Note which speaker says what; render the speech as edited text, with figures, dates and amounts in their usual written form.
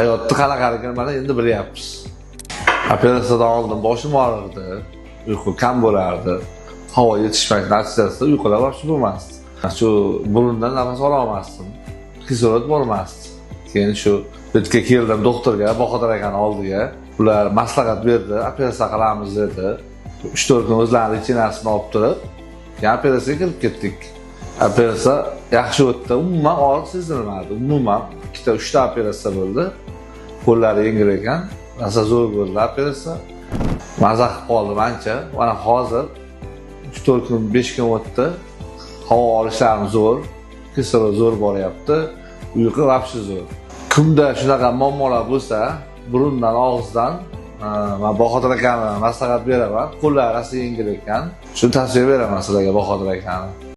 Speaker 1: Hayotni qanaqaligini mana endi bilyapmiz. Operatsiyadan oldin boshim og'rirdi, uyqu kam bo'lardi. Havo yetishmash natijasida uyqular вообще bo'lmasdi. Shu burundan nafas ola olmasdim. Kislorod bormasdi. Keyin shu yerga keldim doktorga, Bahodir akani oldiga. Ular maslahat berdi, operatsiya qilamiz dedi. 3-4 kun o'zlarini лечение sini olib turib, keyin operatsiyaga kirib ketdik. Operatsiya yaxshi o'tdi. Umuman og'riq sezilmadi. Umuman ikkita, uchta operatsiya bo'ldi. Qo'llari yengil ekan. Rosa zo'r bo'ldi operatsiya. Maza qilib qoldim ancha. Mana hozir 3-4 kun, 5 kun o'tdi. Havo olishlarim zo'r. Kislorod zo'r boryapti. Uyqu вообще zo'r. Kimda shunaqa muammolar bo'lsa, burundan, og'izdan man Bahodir akani maslahat beraman. Qo'llari rosa yengil ekan. Shuni tavsiya beraman sizlarga Bahodir akani.